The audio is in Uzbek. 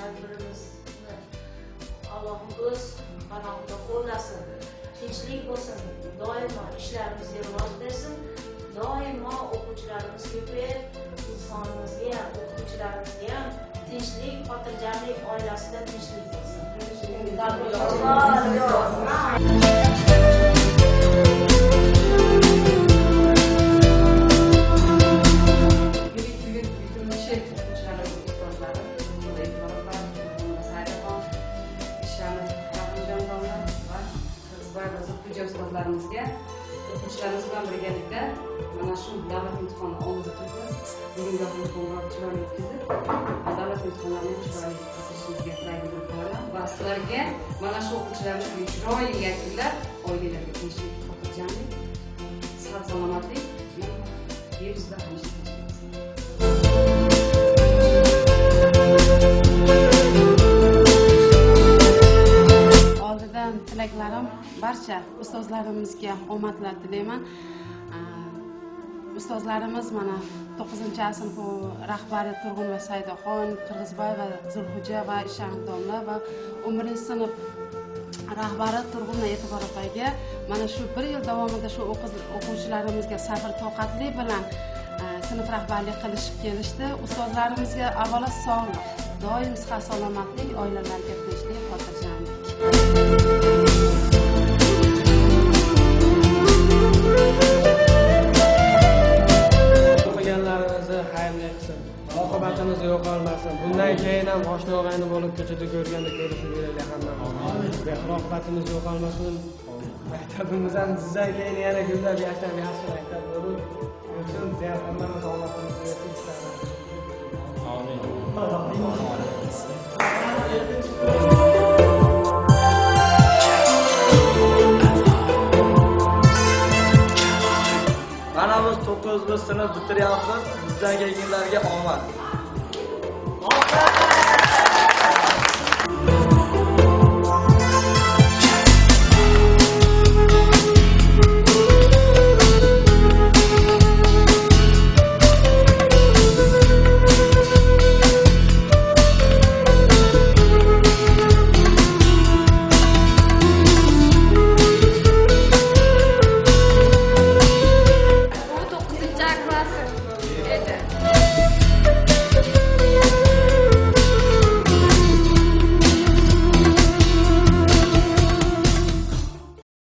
Har birimizni Allohim o'z panohida qo'llasin. Tinchlik bo'lsin, doimo ishlarimizga rivoj bersin. Doimo o'quvchilarimiz ko'payib, insonimizga ham, o'qituvchilarimizga ham tinchlik, xotirjamlik, oilasida tinchlik bo'lsin. Bugun bitiruvchi o'quvchilarimiz ustozlari, va Qirg'izboy va Zulfijo ustozlarimizga o'quvchilarimiz bilan birgalikda mana shu davlat imtihoni oldida turibmiz. Bugungi qo'ng'iroq chiroyli o'tkazib, davlat imtihonlarini chiroyli o'tkazishimizga tilak bildirib qolaman va sizlarga mana shu o'quvchilarimizni chiroyli yakunlab, oilalarga tinchlik, xotirjamlik, sihat salomatlik, yer yuzida hamisha tinchlik bo'lsin. Oldidan tilaklarim barcha ustozlarimizga omadlar tilayman. Ustozlarimiz mana 9-sinf rahbari Turg'un va Saydaxon, Qirg'izboy va Zulhuja va Isham domla va 11-sinf rahbari Turg'un va E'tibor opaga mana shu bir yil davomida shu o'quvchilarimizga sabr toqatli bilan sinf rahbarlik qilishib kelishdi. Ustozlarimizga avvalo sog'liq, doim sihat salomatlik, oilalarga tinchlik, xotirjamlik. O'qiganlarimizni xayrli qilsin, oqibatimiz yo'qolmasin. Bundan keyin ham oshna og'ayni bo'lib ko'chada ko'rganda ko'rishib yuraylik hammamiz. Mehr oqibatimiz yo'qolmasin. Maktabimiz ham bizdan keyin yana gullab yashnab yaxshi maktab bo'lib yursin. Hammamiz omadimizni bersin. Amin. Mana biz 9-sinf bitiryapmiz. Bizdan keyingilarga omad.